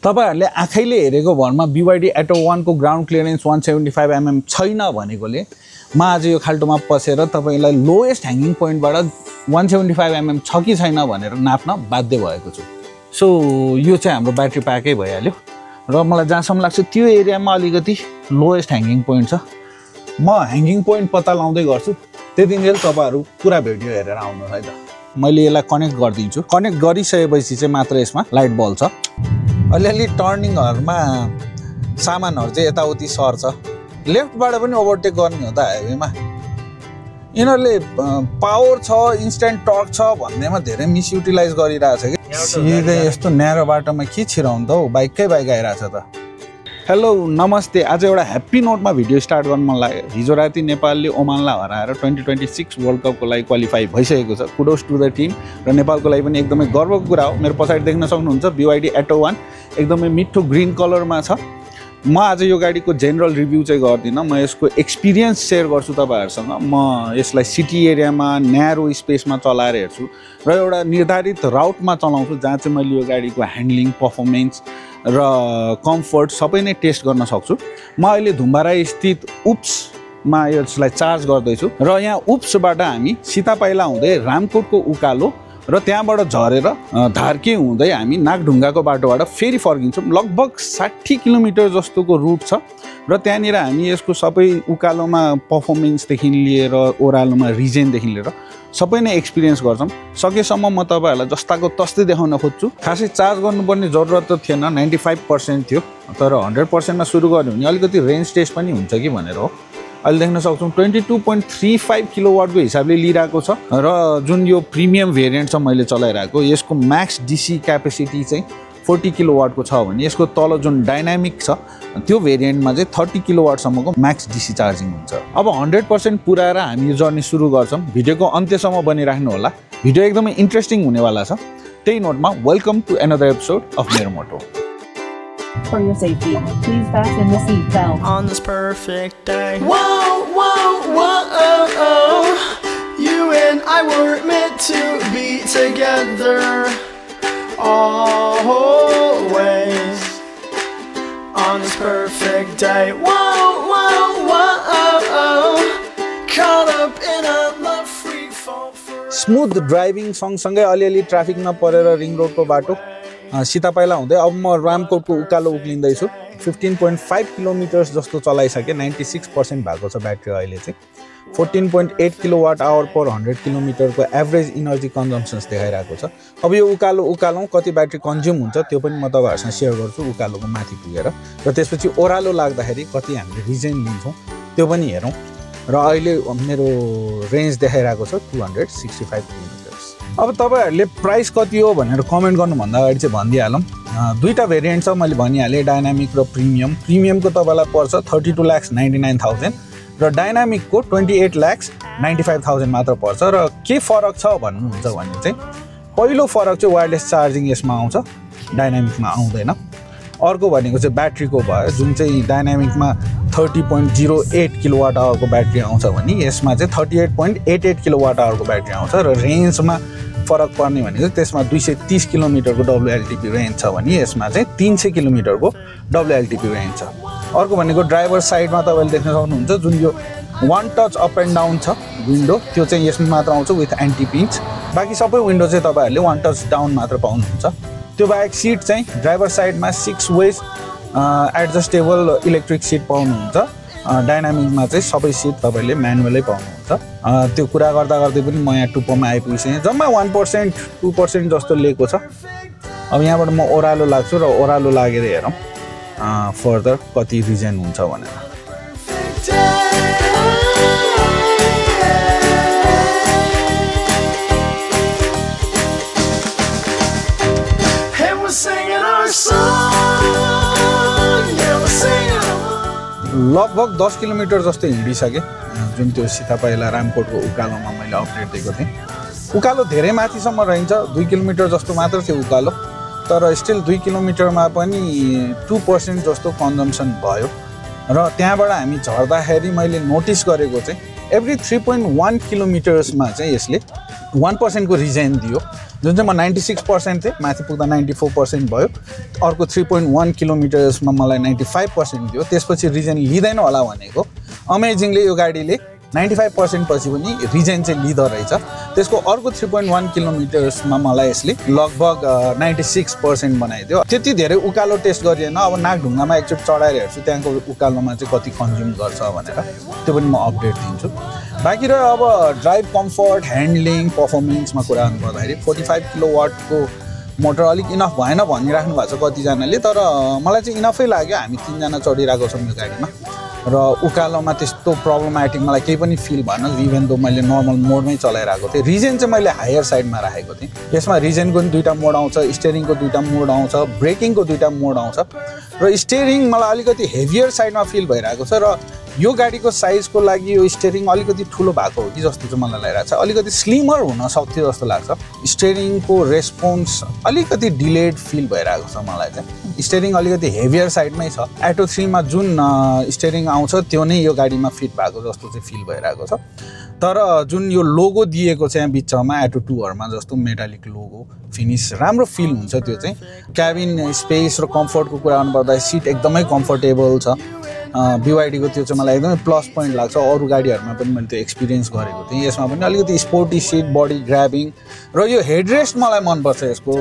तपाईहरुले आँखैले हेरेको भरमा BYD Atto 1 को ग्राउन्ड क्लियरेन्स 175 mm छैन भनेकोले म आज यो खाल्टोमा पसेर तपाईलाई लोएस्ट ह्याङ्गिङ पोइन्टबाट 175 mm छ कि छैन भनेर नाप्न बाध्य भएको छु। सो यो चाहिँ हाम्रो ब्याट्री प्याकै भइहाल्यो र मलाई जहाँसम्म लाग्छ त्यो एरियामा अलिकति लोएस्ट ह्याङ्गिङ पोइन्ट छ। म ह्याङ्गिङ पोइन्ट पत्ता लाउँदै गर्छु, त्यतिन्जेल तपाईहरु पुरा भिडियो हेरेर आउनु है त। मैले यसलाई कनेक्ट गरिदिन्छु। कनेक्ट गरिसकेपछि चाहिँ मात्र यसमा लाइट बल्छ। अलिअलि टर्निङहरुमा सामानहरु चाहिँ यताउति सर्छ। लेफ्टबाट पनि ओभरटेक गर्ने हो त हाइवेमा। यिनीहरुले पावर छ, इन्स्ट्यान्ट टर्क छ भन्नेमा धेरै मिसयुटिलाइज गरिरहेछ के। सिधै यस्तो न्यारो बाटोमा के छिराउनु त हौ, बाइकै बाइक आइरहेछ त। हेलो नमस्ते। आज एउटा ह्याप्पी नोटमा भिडियो स्टार्ट गर्न मन लाग्यो। हिजो राति नेपालले ओमानलाई हराएर 2026 वर्ल्ड कपको लागि क्वालिफाई भइसकेको छ। कुडोस टु द टिम र नेपालको लागि पनि एकदमै गर्वको कुरा हो। मेरो पछाडि देख्न सक्नुहुन्छ BYD Atto 1 एकदमै मिठो ग्रीन कलरमा छ। म आज यो गाडीको जेनरल रिभ्यू चाहिँ गर्दिन, म यसको एक्सपिरियन्स सेयर गर्छु तपाईहरुसँग। म यसलाई सिटी एरियामा न्यारो स्पेसमा चलाएर हेर्छु र एउटा निर्धारित राउटमा चलाउँछु जहाँ चाहिँ मैले यो गाडीको ह्यान्डलिङ, पर्फर्मेन्स र कम्फर्ट सबै नै टेस्ट गर्न सक्छु। म अहिले धुम्बाराई स्थित उप्समा यसलाई चार्ज गर्दैछु र यहाँ उप्सबाट हामी सीतापाइला हुँदै रामकोटको उकालो र त्यहाँबाट झरेर धार्के हुँदै हामी नागढुङ्गाको बाटोबाट फेरि फर्किन्छौँ। लगभग 60 किलोमिटर जस्तोको रुट छ र त्यहाँनिर हामी यसको सबै उकालोमा पर्फर्मेन्सदेखि लिएर ओह्रालोमा रिजेनदेखि लिएर सबै नै एक्सपिरियन्स गर्छौँ। सकेसम्म म तपाईहरुलाई जस्ताको तस्तै देखाउन खोज्छु। खासै चार्ज गर्नुपर्ने जरुरत त थिएन, 95% थियो, तर 100% मा सुरु गर्यो भने अलिकति रेन्ज टेस्ट पनि हुन्छ कि भनेर हो। अहिले देख्न सक्छौँ 22.35 किलोवाटको हिसाबले लिइरहेको छ र जुन यो प्रिमियम भेरिएन्ट छ मैले चलाइरहेको, यसको म्याक्स DC क्यापेसिटी चाहिँ 40 किलोवाटको छ भने यसको तल जुन डाइनामिक छ त्यो भेरिएन्टमा चाहिँ 30 किलोवाटसम्मको म्याक्स DC चार्जिङ हुन्छ। अब 100% पुऱ्याएर हामी यो जर्नी सुरु गर्छौँ। भिडियोको अन्त्यसम्म बनिराख्नु होला, भिडियो एकदमै इन्ट्रेस्टिङ हुनेवाला छ। त्यही नोटमा welcome to another episode of मेरो मोटो। For your safety, please fasten the seat belt. On this perfect day. Whoa, whoa, whoa, you and I were meant to be together always. On this perfect day. Whoa, whoa, whoa, caught up in a love free fall for. Smooth driving सँगसँगै अलिअलि ट्राफिकमा परेर ring रोडको बाटो सीतापाइला हुँदै अब म रामकोटको उकालो उक्लिँदैछु। 15.5 किलोमिटर्स जस्तो चलाइसकेँ। 96% भएको छ ब्याट्री अहिले चाहिँ। 14.8 किलोवाट आवर पर 100 किलोमिटरको एभरेज इनर्जी कन्जम्सन्स देखाइरहेको छ। अब यो उकालो कति ब्याट्री कन्ज्युम हुन्छ त्यो पनि म तपाईहरुसँग सेयर गर्छु उकालोको माथि पुगेर, र त्यसपछि ओह्रालो लाग्दाखेरि कति हामीले रिजेन लिन्छौँ त्यो पनि हेरौँ। र अहिले मेरो रेन्ज देखाइरहेको छ 265 किलोमिटर्स। अब तपाईहरुले प्राइस कति हो भनेर कमेन्ट गर्नुभन्दा अगाडि चाहिँ भनिदिइहालौँ। दुईटा भेरिएन्ट छ, मैले भनिहालेँ, डाइनामिक र प्रिमियम। प्रिमियमको तपाईलाई पर्छ 32,99,000 र डाइनामिकको 28,95,000 मात्र पर्छ। र के फरक छ भन्नुहुन्छ भने चाहिँ पहिलो फरक चाहिँ वायरलेस चार्जिङ यसमा आउँछ, डाइनामिकमा आउँदैन। अर्को भनेको चाहिँ ब्याट्रीको भयो, जुन चाहिँ डाइनामिकमा 30.08 किलोवाट आवरको ब्याट्री आउँछ भने यसमा चाहिँ 38.88 किलोवाट आवरको ब्याट्री आउँछ। र रेन्जमा फरक पर्ने भनेको त्यसमा 230 किलोमिटरको WLTP रेन्ज छ भने यसमा चाहिँ 300 किलोमिटरको WLTP रेन्ज छ। अर्को भनेको ड्राइभर साइडमा तपाईँले देख्न सक्नुहुन्छ जुन यो one touch up and down छ विन्डो, त्यो चाहिँ यसमा मात्र आउँछ विथ एन्टी पिन्च। बाँकी सबै विन्डो चाहिँ तपाईँहरूले वान टच डाउन मात्र पाउनुहुन्छ। त्यो बाहेक सिट चाहिँ ड्राइभर साइडमा 6 वेज एडजस्टेबल इलेक्ट्रिक सिट पाउनुहुन्छ। डाइनामिकमा चाहिँ सबै सिट तपाईँले म्यानुअलै पाउनुहुन्छ। त्यो कुरा गर्दा गर्दै पनि म यहाँ टुप्पोमा आइपुगेँ। जम्मा 1% 2% जस्तो लिएको छ। अब यहाँबाट म ओह्रालो लाग्छु र ओह्रालो लागेर हेरौँ फर्दर कति रिजन हुन्छ भनेर। लगभग 10 किलोमिटर जस्तो हिँडिसकेँ, जुन त्यो सीतापाइला रामकोटको उकालोमा मैले अपडेट दिएको थिएँ। उकालो धेरै माथिसम्म रहन्छ, 2 किलोमिटर जस्तो मात्र थियो उकालो, तर स्टिल 2 किलोमिटरमा पनि 2% जस्तो कन्जम्सन भयो। र त्यहाँबाट हामी झर्दाखेरि मैले नोटिस गरेको चाहिँ एभ्री 3.1 किलोमिटर्समा चाहिँ यसले 1% को रिजेन दियो जुन चाहिँ म 96% थिएँ माथि पुग्दा 94% भयो अर्को 3.1 किलोमिटर्समा मलाई 95% दियो त्यसपछि रिजेन लिँदैन होला भनेको अमेजिङली यो गाडीले 95% पछि पनि रिजेन चाहिँ लिँदो रहेछ त्यसको अर्को 3.1 किलोमिटर्समा मलाई यसले लगभग 96% बनाइदियो त्यति धेरै उकालो टेस्ट गरिएन अब नागढुङ्गामा एकचोटि चढाएर हेर्छु त्यहाँको उकालोमा चाहिँ कति कन्ज्युम गर्छ भनेर त्यो पनि म अपडेट दिन्छु बाँकी रह्यो अब ड्राइभ कम्फर्ट ह्यान्डलिङ पर्फर्मेन्समा कुरा गर्नुपर्दाखेरि 45 किलोवाटको मोटर अलिक इनफ भएन भनिराख्नु भएको छ कतिजनाले तर मलाई चाहिँ इनफै लाग्यो हामी 3 जना चढिरहेको छौँ यो गाडीमा र उकालोमा त्यस्तो प्रब्लमेटिक मलाई केही पनि फिल भएन इभन दो मैले नर्मल मोडमै चलाइरहेको थिएँ रिजेन चाहिँ मैले हायर साइडमा राखेको थिएँ यसमा रिजेनको पनि 2टा मोड आउँछ स्टियरिङको 2टा मोड आउँछ ब्रेकिङको 2टा मोड आउँछ र स्टियरिङ मलाई अलिकति हेभियर साइडमा फिल भइरहेको छ र यो गाडीको साइजको लागि यो स्टियरिङ अलिकति ठुलो भएको हो कि जस्तो चाहिँ मलाई लागिरहेको छ अलिकति स्लिमर हुन सक्थ्यो जस्तो लाग्छ स्टियरिङको रेस्पोन्स अलिकति डिलेड फिल भइरहेको छ मलाई चाहिँ स्टियरिङ अलिकति हेभियर साइडमै छ एटो 3 मा जुन स्टियरिङ आउँछ त्यो नै यो गाडीमा फिट भएको जस्तो चाहिँ फिल भइरहेको छ तर जुन यो लोगो दिएको छ यहाँ बिचमा एटो 2 हरुमा जस्तो मेटालिक लोगो फिनिश राम्रो फिल हुन्छ त्यो चाहिँ क्याबिन स्पेस र कम्फर्टको कुरा गर्नुपर्दा सिट एकदमै कम्फर्टेबल छ BYD को त्यो चाहिँ मलाई एकदमै प्लस पोइन्ट लाग्छ अरु गाडीहरुमा पनि मैले त्यो एक्सपिरियन्स गरेको थिएँ यसमा पनि अलिकति स्पोर्टी सिट बडी ग्र्याबिङ र यो हेडरेस्ट मलाई मन पर्छ यसको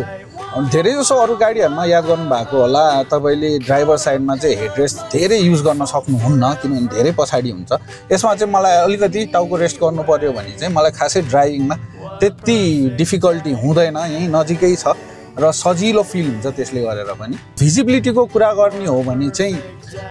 धेरै जसो अरु गाडीहरुमा याद गर्नु भएको होला तपाईले ड्राइभर साइडमा चाहिँ हेडरेस्ट धेरै युज गर्न सक्नुहुन्न किनभने धेरै पछाडी हुन्छ यसमा चाहिँ मलाई अलिकति टाउको रेस्ट गर्नु पर्यो भने चाहिँ मलाई खासै ड्राइभिङमा त्यति डिफिकल्टी हुँदैन यही नजिकै छ र सजिलो फिल हुन्छ त्यसले गरेर पनि भिजिबिलिटीको कुरा गर्ने हो भने चाहिँ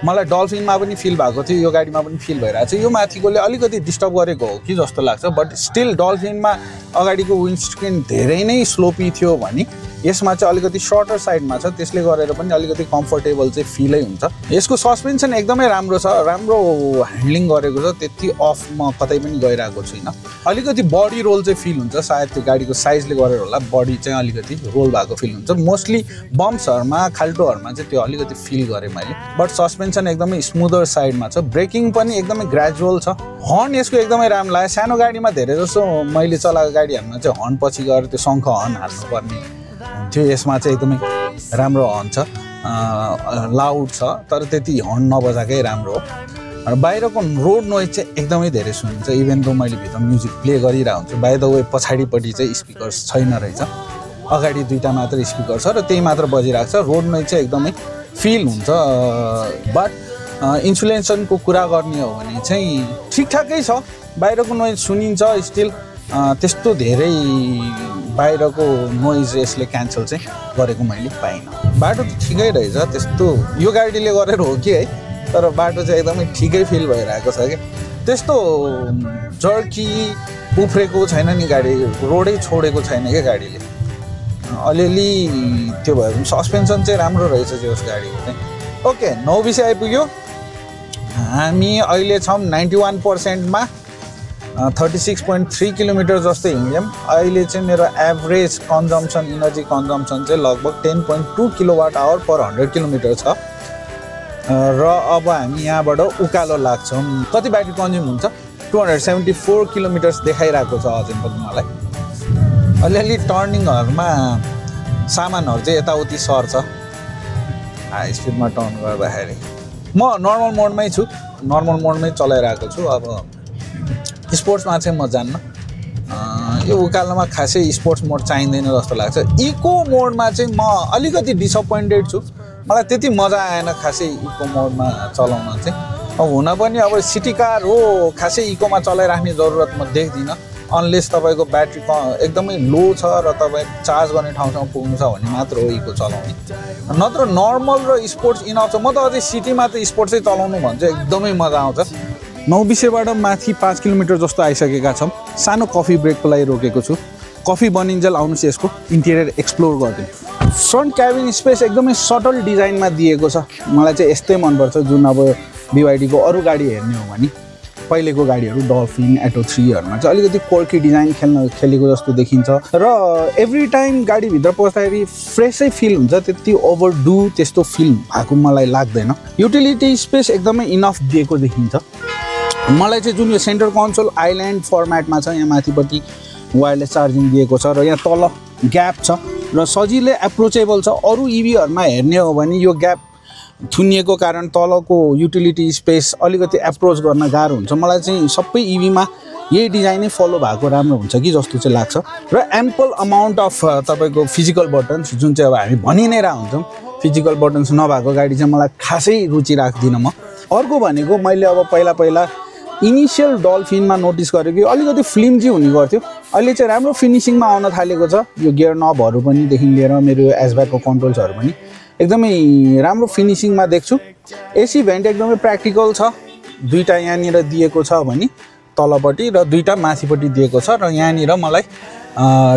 मलाई डल्फिनमा पनि फिल भएको थियो यो गाडीमा पनि फिल भइरहेको छ यो माथिकोले अलिकति डिस्टर्ब गरेको हो कि जस्तो लाग्छ बट स्टिल डल्फिनमा अगाडिको विन्डस्क्रिन धेरै नै स्लोपी थियो भने यसमा चाहिँ अलिकति सर्टर साइडमा छ त्यसले गरेर पनि अलिकति कम्फर्टेबल चाहिँ फिलै हुन्छ यसको सस्पेन्सन एकदमै राम्रो छ राम्रो ह्यान्डलिङ गरेको छ त्यति अफ म कतै पनि गइरहेको छुइनँ अलिकति बडी रोल चाहिँ फिल हुन्छ सायद त्यो गाडीको साइजले गरेर होला बडी चाहिँ अलिकति रोल भएको फिल हुन्छ मोस्टली बम्प्सहरुमा खाल्टोहरुमा चाहिँ त्यो अलिकति फिल गरेँ मैले बट सस्पेन्सन एकदमै स्मुदर साइडमा छ ब्रेकिङ पनि एकदमै ग्रेजुअल छ हर्न यसको एकदमै राम्रो लाग्यो सानो गाडीमा धेरै जसो मैले चलाएको गाडीहरुमा चाहिँ हर्न पछि गएर त्यो शङ्ख हर्न हाल्नुपर्ने त्यो यसमा चाहिँ एकदमै राम्रो हर्न छ लाउड छ तर त्यति हर्न नबजाकै राम्रो हो र बाहिरको रोड नोइज चाहिँ एकदमै धेरै सुनिन्छ इभन दो मैले भित्र म्युजिक प्ले गरिरहेको हुन्छु बाइ द वे पछाडिपट्टि चाहिँ स्पिकर्स छैन रहेछ अगाडि 2टा मात्र स्पिकर छ र त्यही मात्र बजिरहेको छ रोड नोइज चाहिँ एकदमै फिल हुन्छ बट इन्सुलेसनको कुरा गर्ने हो भने चाहिँ ठिकठाकै छ बाहिरको नोइज सुनिन्छ स्टिल त्यस्तो धेरै बाहिरको नोइज यसले क्यान्सल चाहिँ गरेको मैले पाइनँ बाटो त ठिकै रहेछ त्यस्तो यो गाडीले गरेर हो कि है तर बाटो चाहिँ एकदमै ठिकै फिल भइरहेको छ क्या त्यस्तो जर्की उफ्रेको छैन नि गाडी रोडै छोडेको छैन क्या गाडीले अलिअलि त्यो भएर पनि सस्पेन्सन चाहिँ राम्रो रहेछ यस गाडीको चाहिँ ओके 9 विषय आइपुग्यो हामी अहिले छौँ 91% मा 36.3 किलोमिटर जस्तो हिँड्यौं अहिले चाहिँ मेरो एभरेज कन्जम्पसन इनर्जी कन्जम्पसन चाहिँ लगभग 10.2 किलोवाट आवर पर 100 किलोमिटर छ र अब हामी यहाँबाट उकालो लाग्छौँ कति ब्याट्री कन्ज्युम हुन्छ 274 किलोमिटर्स देखाइरहेको छ अझै पनि मलाई अलिअलि टर्निङहरुमा सामानहरु चाहिँ यताउति सर्छ हाई स्पिडमा टर्न गर्दाखेरि म नर्मल मोडमै छु नर्मल मोडमै चलाइरहेको छु अब स्पोर्ट्समा चाहिँ म जान्न यो उकालोमा खासै स्पोर्ट्स मोड चाहिँदैन जस्तो लाग्छ इको मोडमा चाहिँ म अलिकति डिसअपोइन्टेड छु मलाई त्यति मजा आएन खासै इको मोडमा चलाउन चाहिँ अब हुन पनि अब सिटी कार हो खासै इकोमा चलाइराख्ने जरुरत म देख्दिनँ अनलेस तपाईको ब्याट्री एकदमै लो छ र तपाई चार्ज गर्ने ठाउँसम्म पुग्नु छ भने मात्र हो इको चलाउने नत्र नर्मल र स्पोर्ट्स इनफ छ म त अझै सिटीमा त स्पोर्ट्स चाहिँ चलाउनु भन्छ एकदमै मजा आउँछ 9 विषयबाट माथि 5 किलोमिटर जस्तो आइसकेका छौँ सानो कफी ब्रेकको लागि रोकेको छु कफी बनिन्जेल आउनुस् यसको इन्टेरियर एक्सप्लोर गर्दिउँ फ्रन्ट क्याबिन स्पेस एकदमै सटल डिजाइनमा दिएको छ मलाई चाहिँ यस्तै मनपर्छ जुन अब BYD को अरू गाडी हेर्ने हो भने पहिलेको गाडीहरू डल्फिन एटो 3हरुमा चाहिँ अलिकति क्वर्की डिजाइन खेलेको जस्तो देखिन्छ र एभ्री टाइम गाडीभित्र पस्दाखेरि फ्रेसै फिल हुन्छ त्यति ओभरडु त्यस्तो फिल भएको मलाई लाग्दैन युटिलिटी स्पेस एकदमै इनफ दिएको देखिन्छ मलाई चाहिँ जुन यो सेन्टर कन्सोल आइल्यान्ड फर्मेटमा छ यहाँ माथिपट्टि वायरलेस चार्जिङ दिएको छ र यहाँ तल ग्याप छ र सजिलै एप्रोचेबल छ। अरू इभीहरुमा हेर्ने हो भने यो ग्याप थुनिएको कारण तलको युटिलिटी स्पेस अलिकति एप्रोच गर्न गाह्रो हुन्छ। मलाई चाहिँ सबै इभीमा यही डिजाइन नै फलो भएको राम्रो हुन्छ कि जस्तो चाहिँ लाग्छ र एम्पल अमाउन्ट अफ तपाईको फिजिकल बटन्स जुन चाहिँ अब हामी भनि नै रहा हुन्छौँ फिजिकल बटन्स नभएको गाडी चाहिँ मलाई खासै रुचि राख्दिनँ म। अर्को भनेको मैले अब पहिला इनिशियल डल्फिनमा नोटिस गरेँ कि अलिकति फ्लिम्जी हुने गर्थ्यो। अहिले चाहिँ राम्रो फिनिसिङमा आउन थालेको छ। यो गियर नबहरू पनि देखि लिएर मेरो एसब्याकको कन्ट्रोल्सहरू पनि एकदमै राम्रो फिनिसिङमा देख्छु। एसी भेन्ट एकदमै प्र्याक्टिकल छ। दुईटा यहाँनिर दिएको छ भने तलपट्टि र दुईटा माथिपट्टि दिएको छ र यहाँनिर मलाई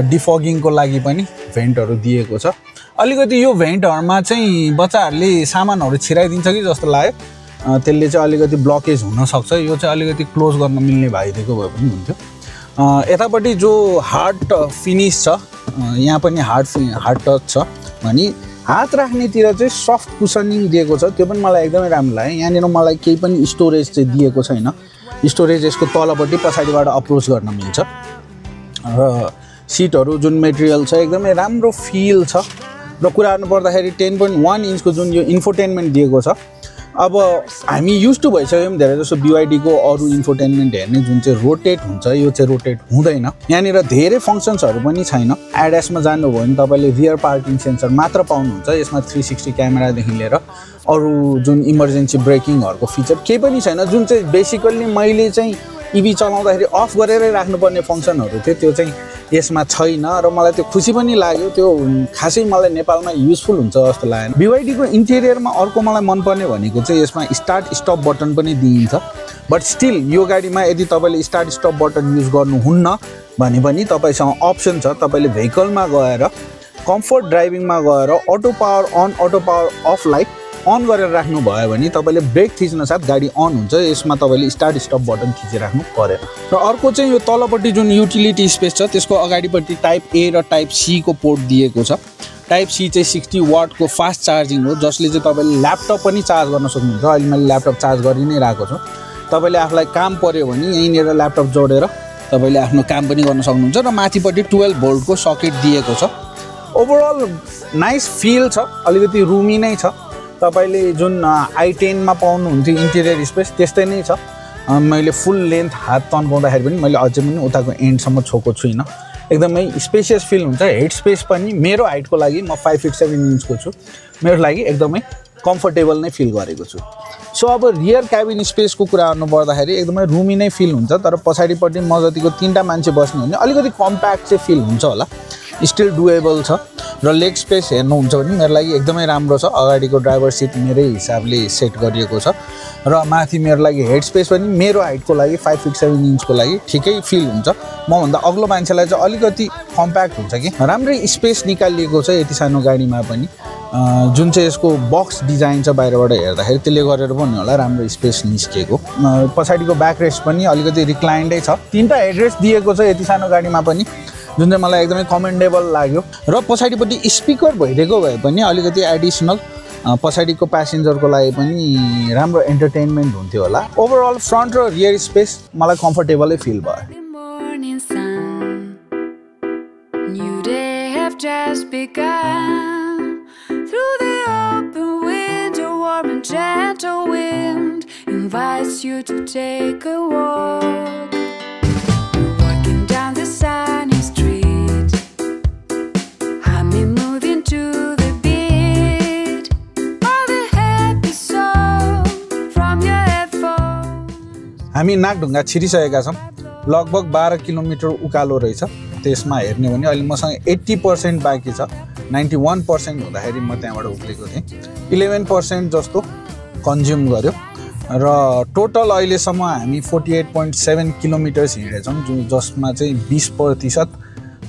डिफगिङको लागि पनि भेन्टहरू दिएको छ। अलिकति यो भेन्टहरुमा चाहिँ बच्चाहरूले सामानहरू छिराइदिन्छ कि जस्तो लाग्यो। त्यसले चाहिँ अलिकति ब्लकेज हुन सक्छ। यो चाहिँ अलिकति क्लोज गर्न मिल्ने भइदिएको भए पनि हुन्थ्यो। यतापट्टि जो हार्ड फिनिश छ यहाँ पनि हार्ड टच छ भने हात राख्नेतिर चाहिँ सफ्ट कुसनिङ दिएको छ। त्यो पनि मलाई एकदमै राम्रो लाग्यो। यहाँनिर मलाई केही पनि स्टोरेज चाहिँ दिएको छैन। स्टोरेज यसको तलपट्टि पछाडिबाट अप्रोच गर्न मिल्छ र सिटहरू जुन मेटेरियल छ एकदमै राम्रो फिल छ र कुरा गर्नु पर्दाखेरि 10.1 इन्चको जुन यो इन्फोटेनमेन्ट दिएको छ। अब हामी युज टु भइसक्यौँ धेरै जसो BYD को अरू इन्फोटेनमेन्ट हेर्ने जुन चाहिँ रोटेट हुन्छ यो चाहिँ रोटेट हुँदैन। यहाँनिर धेरै फङ्सन्सहरू पनि छैन। एडएसमा जानुभयो भने तपाईँले रियर पार्किङ सेन्सर मात्र पाउनुहुन्छ। यसमा 360 क्यामेरादेखि लिएर अरू जुन इमर्जेन्सी ब्रेकिङहरूको फिचर केही पनि छैन। जुन चाहिँ बेसिकल्ली मैले चाहिँ इभी चलाउँदाखेरि अफ गरेरै राख्नुपर्ने फङ्सनहरू थियो त्यो चाहिँ यसमा छैन र मलाई त्यो खुसी पनि लाग्यो। त्यो खासै मलाई नेपालमा युजफुल हुन्छ जस्तो लागेन। BYD को इन्टेरियरमा अर्को मलाई मनपर्ने भनेको चाहिँ यसमा स्टार्ट स्टप बटन पनि दिइन्छ। बट स्टिल यो गाडीमा यदि तपाईँले स्टार्ट स्टप बटन युज गर्नुहुन्न भने पनि तपाईँसँग अप्सन छ। तपाईँले भेहिकलमा गएर कम्फर्ट ड्राइभिङमा गएर auto power on auto power अफलाई अन गरेर राख्नु भयो भने तपाईँले ब्रेक थिच्न साथ गाडी अन हुन्छ। यसमा तपाईँले स्टार्ट स्टप बटन थिचिराख्नु परेन। र अर्को चाहिँ यो तलपट्टि जुन युटिलिटी स्पेस छ त्यसको अगाडिपट्टि टाइप ए र टाइप सी को पोर्ट दिएको छ। टाइप सी चाहिँ 60 वाटको फास्ट चार्जिङ हो जसले चाहिँ तपाईँले ल्यापटप पनि चार्ज गर्न सक्नुहुन्छ। अहिले मैले ल्यापटप चार्ज गरि नै रहेको छु। तपाईँले आफूलाई काम पर्यो भने यहीँनिर ल्यापटप जोडेर तपाईँले आफ्नो काम पनि गर्न सक्नुहुन्छ र माथिपट्टि 12 भोल्टको सकेट दिएको छ। ओभरअल नाइस फिल छ। अलिकति रुमी नै छ। तपाईले जुन i10 मा पाउनुहुन्थ्यो इन्टेरियर स्पेस त्यस्तै नै छ। मैले फुल लेन्थ हात तन्काउँदाखेरि पनि मैले अझै पनि उताको एन्डसम्म छोको छुइनँ। एकदमै स्पेसियस फिल हुन्छ। हेड स्पेस पनि मेरो हाइटको लागि म 5 फिट 7 इन्चको छु मेरो लागि एकदमै कम्फर्टेबल नै फिल गरेको छु। सो अब रियर क्याबिन स्पेसको कुरा गर्नु पर्दाखेरि एकदमै रुमी नै फिल हुन्छ। तर पछाडिपट्टि म जतिको 3टा मान्छे बस्ने हो भने अलिकति कम्प्याक्ट चाहिँ फिल हुन्छ होला। स्टिल डुएबल छ र लेग स्पेस हेर्नुहुन्छ भने मेरो लागि एकदमै राम्रो छ। अगाडिको ड्राइभर सिट मेरै हिसाबले सेट गरिएको छ र माथि मेरो लागि हेड स्पेस पनि मेरो हाइटको लागि 5 फिट 7 इन्चको लागि ठिकै फिल हुन्छ। मभन्दा अग्लो मान्छेलाई चाहिँ अलिकति कम्प्याक्ट हुन्छ कि राम्रै स्पेस निकालिएको छ यति सानो गाडीमा पनि। जुन चाहिँ यसको बक्स डिजाइन छ बाहिरबाट हेर्दाखेरि त्यसले गरेर पनि होला राम्रो स्पेस निस्किएको। पछाडिको ब्याक रेस्ट पनि अलिकति रिक्लाइन्डै छ। 3टा हेडरेस्ट दिएको छ यति सानो गाडीमा पनि जुन चाहिँ मलाई एकदमै कमेन्डेबल लाग्यो। र पछाडिपट्टि स्पिकर भइदिएको भए पनि अलिकति एडिसनल पछाडिको प्यासेन्जरको लागि पनि राम्रो एन्टरटेनमेन्ट हुन्थ्यो होला। ओभरअल फ्रन्ट र रियर स्पेस मलाई कम्फर्टेबलै फिल भयो। हामी नागढुङ्गा छिरिसकेका छौँ। लगभग 12 किलोमिटर उकालो रहेछ। त्यसमा हेर्ने भने अहिले मसँग 80% बाँकी छ। 91% हुँदाखेरि म त्यहाँबाट उक्लेको थिएँ। 11% जस्तो कन्ज्युम गर्यो र टोटल अहिलेसम्म हामी 48.7 किलोमिटर्स हिँडेछौँ जसमा चाहिँ 20%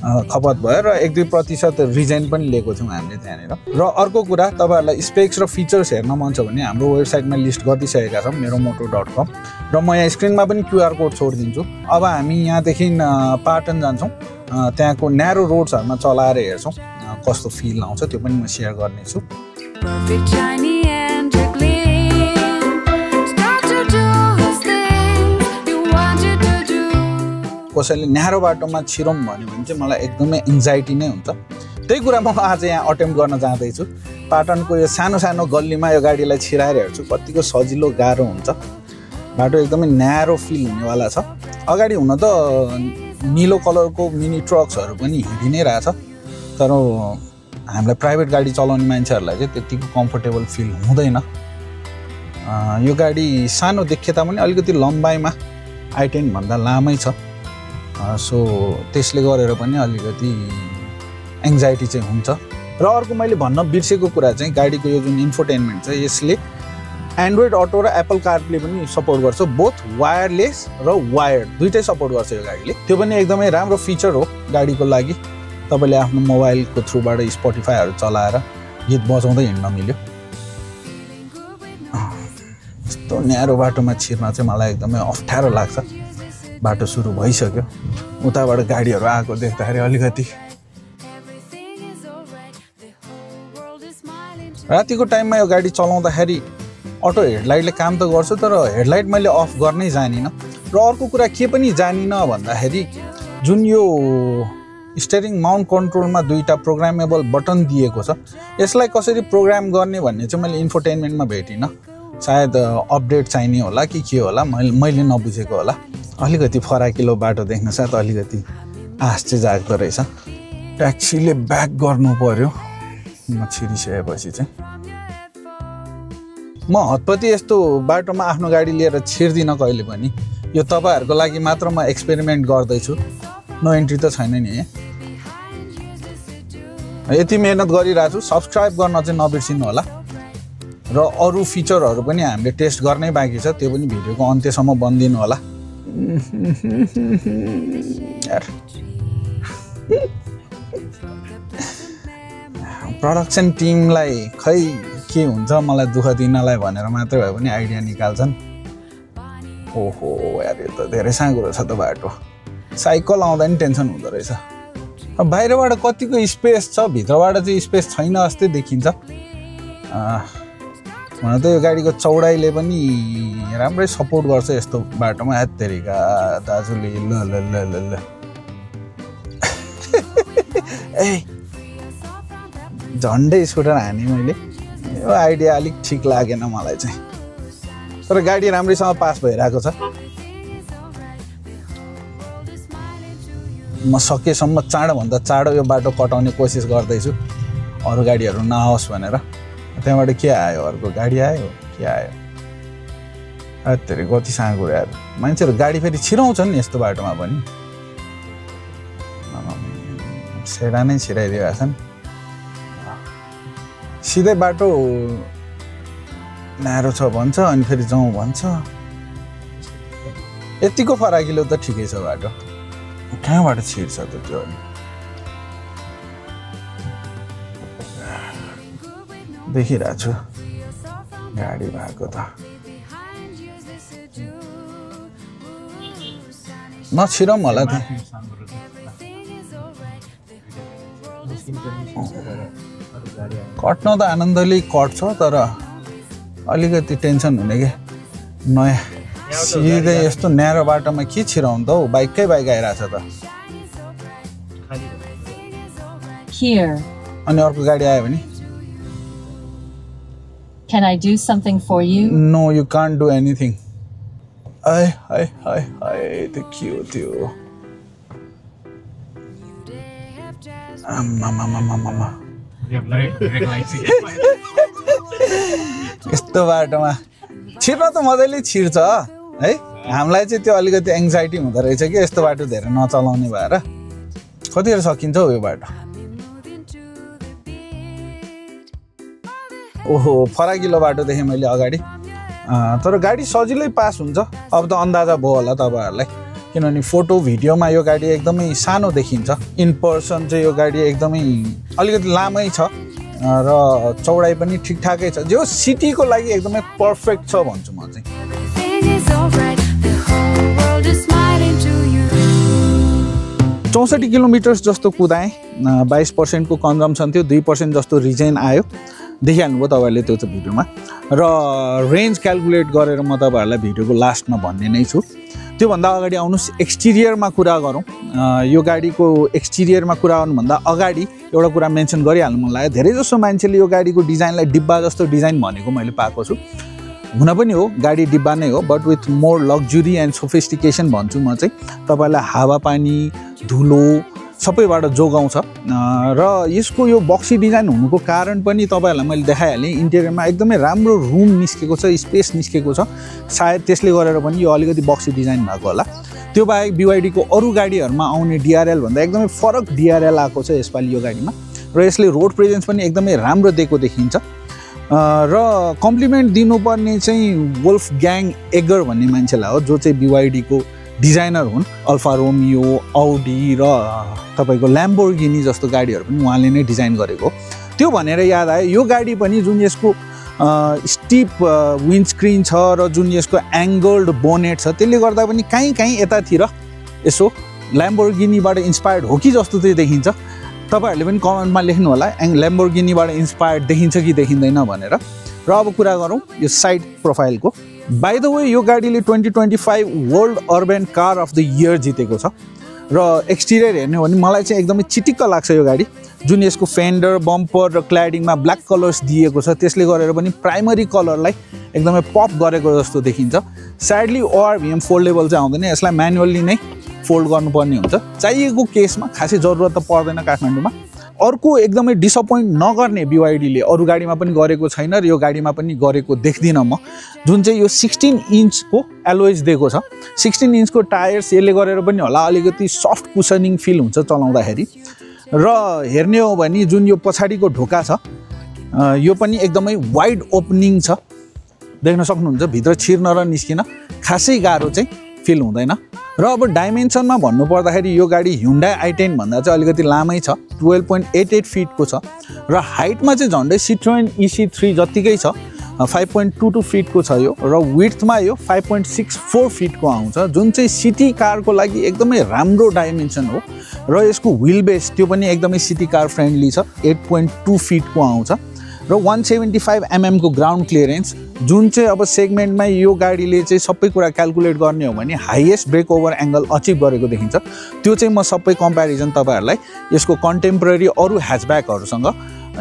खपत भयो र 1-2% रिजन पनि लिएको थियौँ हामीले त्यहाँनिर। र अर्को कुरा तपाईँहरूलाई स्पेक्स र फिचर्स हेर्न मन छ भने हाम्रो वेबसाइटमा लिस्ट गरिसकेका छौँ meromoto.com र म यहाँ स्क्रिनमा पनि QR कोड छोडिदिन्छु। अब हामी यहाँदेखि पाटन जान्छौँ। त्यहाँको न्यारो रोड्सहरूमा चलाएर हेर्छौँ कस्तो फिल आउँछ त्यो पनि म सेयर गर्नेछु। कसैले न्यारो बाटोमा छिरौँ भन्यो भने चाहिँ मलाई एकदमै एङ्जाइटी नै हुन्छ त्यही कुरा म आज यहाँ अटेम्प्ट गर्न जाँदैछु पाटनको यो सानो सानो गल्लीमा यो गाडीलाई छिराएर हेर्छु कतिको सजिलो गाह्रो हुन्छ बाटो एकदमै न्यारो फिल हुनेवाला छ अगाडि हुन त नीलो कलरको मिनी ट्रक्सहरू पनि हिँडि नै रहेछ तर हामीलाई प्राइभेट गाडी चलाउने मान्छेहरूलाई चाहिँ त्यतिको कम्फर्टेबल फिल हुँदैन यो गाडी सानो देखे तापनि अलिकति लम्बाइमा i10 भन्दा लामै छ सो त्यसले गरेर पनि अलिकति एङ्जाइटी चाहिँ हुन्छ र अर्को मैले भन्न बिर्सेको कुरा चाहिँ गाडीको यो जुन इन्फोटेनमेन्ट छ यसले एन्ड्रोइड अटो र एप्पल कारप्ले पनि सपोर्ट गर्छ बोथ वायरलेस र वायर्ड दुइटै सपोर्ट गर्छ यो गाडीले त्यो पनि एकदमै राम्रो फिचर हो गाडीको लागि तपाईले आफ्नो मोबाइलको थ्रुबाट स्पोटिफाईहरू चलाएर गीत बजाउँदै हिँड्न मिल्यो यस्तो न्यारो बाटोमा छिर्न चाहिँ मलाई एकदमै अप्ठ्यारो लाग्छ बाटो सुरु भइसक्यो उताबाट गाडीहरू आएको देख्दाखेरि अलिकति रातिको टाइममा यो गाडी चलाउँदाखेरि अटो हेडलाइटले काम त गर्छु तर हेडलाइट मैले अफ गर्नै जानिनँ र अर्को कुरा के पनि जानिनँ भन्दाखेरि जुन यो स्टेयरिङ माउन्ट कन्ट्रोलमा दुईटा प्रोग्रामेबल बटन दिएको छ यसलाई कसरी प्रोग्राम गर्ने भन्ने चाहिँ मैले इन्फोटेनमेन्टमा भेटिनँ सायद अपडेट चाहिने होला कि के होला मैले नबुझेको होला अलिकति फराकिलो बाटो देख्न साथ अलिकति आश चाहिँ जाग्दो रहेछ ट्याक्सीले ब्याक गर्नु पर्यो म छिरिसकेपछि चाहिँ म हतपति यस्तो बाटोमा आफ्नो गाडी लिएर छिर्दिनँ कहिले पनि यो तपाईँहरूको लागि मात्र म एक्सपेरिमेन्ट गर्दैछु नो एन्ट्री त छैन नि यति मेहनत गरिरहेको छु सब्सक्राइब गर्न चाहिँ नबिर्सिनु होला र अरू फिचरहरू पनि हामीले टेस्ट गर्नै बाँकी छ त्यो पनि भिडियोको अन्त्यसम्म बन्दिनु होला प्रोडक्सन टिमलाई खै के हुन्छ मलाई दुःख दिनलाई भनेर मात्रै भए पनि आइडिया निकाल्छन् ओहो यार यो त धेरै साँगो रहेछ त बाटो साइकल आउँदा नि टेन्सन हुँदो रहेछ अब बाहिरबाट कतिको स्पेस छ भित्रबाट चाहिँ स्पेस छैन जस्तै देखिन्छ हुन त यो गाडीको चौडाइले पनि राम्रै सपोर्ट गर्छ यस्तो बाटोमा हेत्तेरिका दाजुले ल ल ल ल ल ए झन्डै स्कुटर हाने मैले यो आइडिया अलिक ठिक लागेन मलाई चाहिँ तर गाडी राम्रैसँग पास भइरहेको छ म सकेसम्म चाँडोभन्दा चाँडो यो बाटो कटाउने कोसिस गर्दैछु अरू गाडीहरू नआओस् भनेर त्यहाँबाट के आयो अर्को गाडी आयो के आयो अत्तेरी कति साँगो यार मान्छेहरू गाडी फेरि छिराउँछन् यस्तो बाटोमा पनि सेडा नै छिराइदिएको छन् सिधै बाटो न्यारो छ भन्छ अनि फेरि जाउँ भन्छ यतिको फराकिलो त ठिकै छ बाटो कहाँबाट छिर्छ त त्यो देखिरहेको छु गाडी भएको त नछिरौँ होला त कट्न त आनन्दले कट्छ तर अलिकति टेन्सन हुने के नयाँ सिधै यस्तो न्यारो बाटोमा के छिराउनु त हौ बाइकै बाइक आइरहेछ त अनि अर्को गाडी आयो भने Can I do something for you? No, you can't do anything. I the cute you. Mama. यस्तो बाटोमा छिर्न त मजाले छिर्छ है हामीलाई चाहिँ त्यो अलिकति एङ्जाइटी हुँदो रहेछ कि यस्तो बाटो धेरै नचलाउने भएर कतिखेर सकिन्छ हौ यो बाटो ओहो फराकिलो बाटो देखेँ मैले अगाडि तर गाडी सजिलै पास हुन्छ अब त अन्दाजा भयो होला तपाईँहरूलाई किनभने फोटो भिडियोमा यो गाडी एकदमै सानो देखिन्छ इन पर्सन चाहिँ यो गाडी एकदमै अलिकति लामै छ र चौडाइ पनि ठिकठाकै छ जो सिटीको लागि एकदमै पर्फेक्ट छ भन्छु म चाहिँ 64 किलोमिटर्स जस्तो कुदाएँ 22% को कन्जम्सन थियो 2% जस्तो रिजेन आयो देखिहाल्नुभयो तपाईँहरूले त्यो चाहिँ भिडियोमा र रेन्ज क्यालकुलेट गरेर म तपाईँहरूलाई भिडियोको लास्टमा भन्ने नै छु त्योभन्दा अगाडि आउनुहोस् एक्सटिरियरमा कुरा गरौँ। यो गाडीको एक्सटिरियरमा कुरा गर्नुभन्दा अगाडि एउटा कुरा मेन्सन गरिहाल्नु मन लाग्यो। धेरैजसो मान्छेले यो गाडीको डिजाइनलाई डिब्बा जस्तो डिजाइन भनेको मैले पाएको छु। हुन पनि हो, गाडी डिब्बा नै हो, but with more luxury and sophistication भन्छु म चाहिँ। तपाईँलाई हावापानी धुलो सबैबाट जोगाउँछ र यसको यो बक्सी डिजाइन हुनुको कारण पनि तपाईँहरूलाई मैले देखाइहालेँ। इन्टेरियरमा एकदमै राम्रो रुम निस्केको छ, स्पेस निस्केको छ। सायद त्यसले गरेर पनि यो अलिकति बक्सी डिजाइन भएको होला। त्यो बाहेक BYD को अरू गाडीहरूमा आउने DRL भन्दा एकदमै फरक DRL आएको छ यसपालि यो गाडीमा र यसले रोड प्रेजेन्स पनि एकदमै राम्रो दिएको देखिन्छ। र कम्प्लिमेन्ट दिनुपर्ने चाहिँ वोल्फग्याङ एगर भन्ने मान्छेलाई हो, जो चाहिँ BYD को डिजाइनर हुन्। अल्फा रोमियो, औडी र तपाईँको ल्याम्बोर्गिनी जस्तो गाडीहरू पनि उहाँले नै डिजाइन गरेको। त्यो भनेर याद आयो, यो गाडी पनि जुन यसको स्टिप विन्डस्क्रिन छ र जुन यसको एङ्गल्ड बोनेट छ, त्यसले गर्दा पनि कहीँ यतातिर यसो ल्याम्बोर्गिनीबाट इन्सपायर्ड हो कि जस्तो चाहिँ देखिन्छ। तपाईँहरूले पनि कमेन्टमा लेख्नु होला ल्याम्बोर्गिनीबाट इन्सपायर्ड देखिन्छ कि देखिँदैन भनेर। र अब कुरा गरौँ यो साइड प्रोफाइलको। बाई द वे यो गाडीले 2025 world urban car of the year जितेको छ र एक्सटिरियर हेर्ने हो भने मलाई चाहिँ एकदमै चिटिक्क लाग्छ यो गाडी। जुन यसको फेन्डर, बम्पर र क्ल्याडिङमा ब्ल्याक कलर्स दिएको छ, त्यसले गरेर पनि प्राइमरी कलरलाई एकदमै पप गरेको जस्तो देखिन्छ। स्याडली ORVM फोल्डेबल चाहिँ आउँदैन, यसलाई म्यानुअल्ली नै फोल्ड गर्नुपर्ने हुन्छ। चाहिएको केसमा खासै जरुरत त पर्दैन काठमाडौँमा। अर्को एकदमै डिसअपोइन्ट नगर्ने BYD ले अरू गाडीमा पनि गरेको छैन र यो गाडीमा पनि गरेको देख्दिनँ म, जुन चाहिँ यो 16 इन्चको एलोइज दिएको छ। 16 इन्चको टायर्स, यसले गरेर पनि होला अलिकति सफ्ट कुसनिङ फिल हुन्छ चलाउँदाखेरि। र हेर्ने हो भने जुन यो पछाडिको ढोका छ यो पनि एकदमै वाइड ओपनिङ छ, देख्न सक्नुहुन्छ। भित्र छिर्न र निस्किन खासै गाह्रो चाहिँ फिल हुँदैन। र अब डाइमेन्सनमा भन्नुपर्दाखेरि यो गाडी Hyundai i10 भन्दा चाहिँ अलिकति लामै छ, 12.88 फिटको छ र हाइटमा चाहिँ झन्डै Citroen EC3 जतिकै छ, 5.22 फिटको छ यो। र विड्थमा यो 5.64 फिटको आउँछ, जुन चाहिँ सिटी कारको लागि एकदमै राम्रो डाइमेन्सन हो। र यसको व्हिल बेस त्यो पनि एकदमै सिटी कार फ्रेन्डली छ, 8.2 फिटको आउँछ र 175 mm को ग्राउन्ड क्लियरेन्स, जुन चाहिँ अब सेगमेन्टमा यो गाडीले चाहिँ सबै कुरा क्याल्कुलेट गर्ने हो भने highest break over angle achieve गरेको देखिन्छ। त्यो चाहिँ म सबै कम्पेरिजन तपाईँहरूलाई यसको कन्टेम्पोरेरी अरू ह्याचब्याकहरूसँग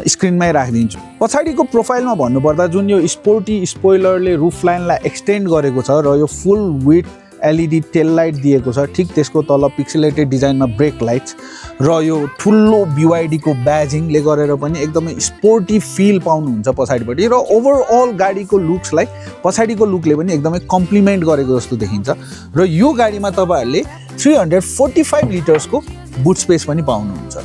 स्क्रिनमै राखिदिन्छु। पछाडिको प्रोफाइलमा भन्नुपर्दा जुन यो स्पोर्टी स्पोइलरले रुफ लाइनलाई एक्सटेन्ड गरेको छ र यो फुल विथ LED टेल लाइट दिएको छ, ठिक त्यसको तल पिक्सेलेटेड डिजाइनमा ब्रेक लाइट्स र यो ठुलो BYD को ब्याजिङले गरेर पनि एकदमै स्पोर्टी फिल पाउनुहुन्छ पछाडिपट्टि। र ओभरअल गाडीको लुक्सलाई पछाडिको लुकले पनि एकदमै कम्प्लिमेन्ट गरेको जस्तो देखिन्छ। र यो गाडीमा तपाईँहरूले 345 लिटर्सको बुट स्पेस पनि पाउनुहुन्छ।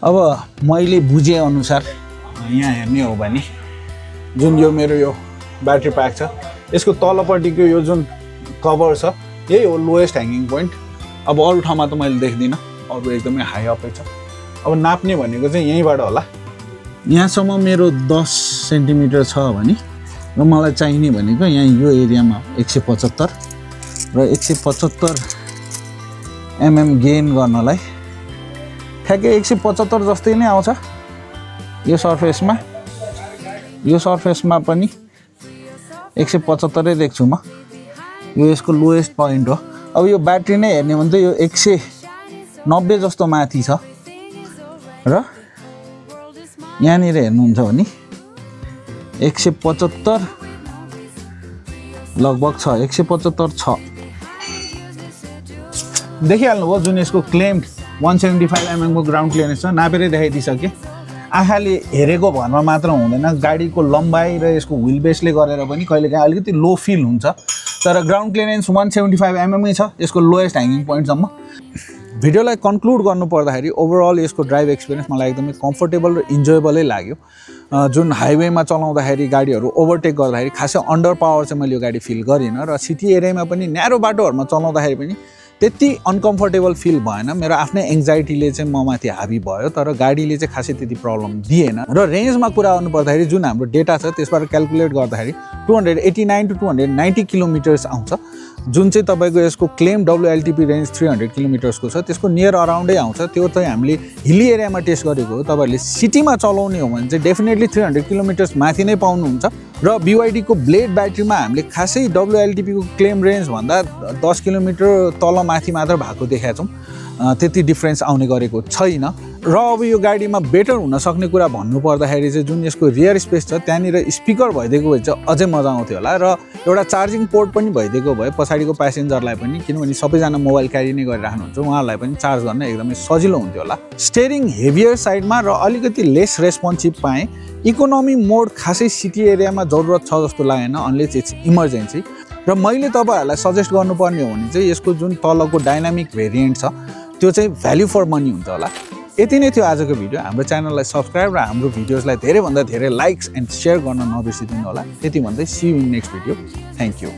अब मैले बुझेअनुसार यहाँ हेर्ने हो भने जुन यो मेरो यो ब्याट्री प्याक छ, यसको तलपट्टिको यो जुन कभर छ यही हो लोएस्ट ह्याङ्गिङ पोइन्ट। अब अरू ठाउँमा त मैले देख्दिनँ, अरू एकदमै हाई अपै छ। अब नाप्ने भनेको चाहिँ यहीँबाट होला, यहाँसम्म मेरो 10 सेन्टिमिटर छ भने र मलाई चाहिने भनेको यहाँ यो एरियामा 175 र 175 mm गेन गर्नलाई ठ्याक्कै 175 जस्तै नै आउँछ। यो सर्फेसमा पनि 175 देख्छु म, यो यसको लोएस्ट पोइन्ट हो। अब यो ब्याट्री नै हेर्ने भने चाहिँ यो 190 जस्तो माथि छ र यहाँनिर हेर्नुहुन्छ भने 175 लगभग छ, 175 छ। देखिहाल्नु भयो जुन यसको क्लेम 175 mm को ग्राउन्ड क्लियरेन्स छ, नापेरै देखाइदिइसकेँ। आँखाले हेरेको भरमा मात्र हुँदैन, गाडीको लम्बाइ र यसको व्हिल बेसले गरेर पनि कहिलेकाहीँ अलिकति लो फिल हुन्छ। तर ग्राउन्ड क्लियरेन्स 175 mm छ यसको लोएस्ट ह्याङ्गिङ पोइन्टसम्म। भिडियोलाई कन्क्लुड गर्नुपर्दाखेरि ओभरअल यसको ड्राइभ एक्सपिरियन्स मलाई एकदमै कम्फर्टेबल र इन्जोयबलै लाग्यो। जुन हाइवेमा चलाउँदाखेरि गाडीहरू ओभरटेक गर्दाखेरि खासै अन्डर पावर चाहिँ मैले यो गाडी फिल गरिनँ र सिटी एरियामा पनि न्यारो बाटोहरूमा चलाउँदाखेरि पनि त्यति अनकम्फर्टेबल फिल भएन। मेरो आफ्नै एङ्जाइटीले चाहिँ म माथि हाबी भयो, तर गाडीले चाहिँ खासै त्यति प्रब्लम दिएन। र रेन्जमा कुरा गर्नुपर्दाखेरि जुन हाम्रो डेटा छ त्यसबाट क्याल्कुलेट गर्दाखेरि 289 to 290 किलोमिटर्स आउँछ जुन चाहिँ तपाईँको यसको क्लेम WLTP रेन्ज 300 किलोमिटर्सको छ त्यसको नियर अराउन्डै आउँछ। त्यो चाहिँ हामीले हिली एरियामा टेस्ट गरेको हो। तपाईँहरूले सिटीमा चलाउने हो भने चाहिँ डेफिनेटली 300 किलोमिटर्स माथि नै पाउनुहुन्छ। र BYD को ब्लेड ब्याट्रीमा हामीले खासै WLTP को क्लेम रेन्ज भन्दा 10 किलोमिटर तल माथि मात्र भएको देखाएको छौँ। त्यति डिफरेन्स आउने गरेको छैन। र अब यो गाडीमा बेटर हुन सक्ने कुरा भन्नु पर्दाखेरि चाहिँ जुन यसको रियर स्पेस छ त्यहाँनिर स्पिकर भइदिएको भए चाहिँ अझै मजा आउँथ्यो होला र एउटा चार्जिङ पोर्ट पनि भइदिएको भए पछाडिको प्यासेन्जरलाई पनि, किनभने सबैजना मोबाइल क्यारी नै गरिराख्नुहुन्छ, उहाँहरूलाई पनि चार्ज गर्न एकदमै सजिलो हुन्थ्यो होला। स्टेयरिङ हेभियर साइडमा र अलिकति लेस रेस्पोन्सिभ पाएँ। इकोनोमी मोड खासै सिटी एरियामा जरुरत छ जस्तो लागेन अनलेस इट्स इमर्जेन्सी। र मैले तपाईँहरूलाई सजेस्ट गर्नुपर्ने हो भने चाहिँ यसको जुन तलको डाइनामिक भेरिएन्ट छ त्यो चाहिँ भ्याल्यु फर मनी हुन्छ होला। यति नै थियो आजको भिडियो। हाम्रो च्यानललाई सब्सक्राइब र हाम्रो भिडियोजलाई धेरैभन्दा धेरै लाइक्स एन्ड सेयर गर्न नबिर्सिदिनु होला। त्यति भन्दै see you in next video. Thank you.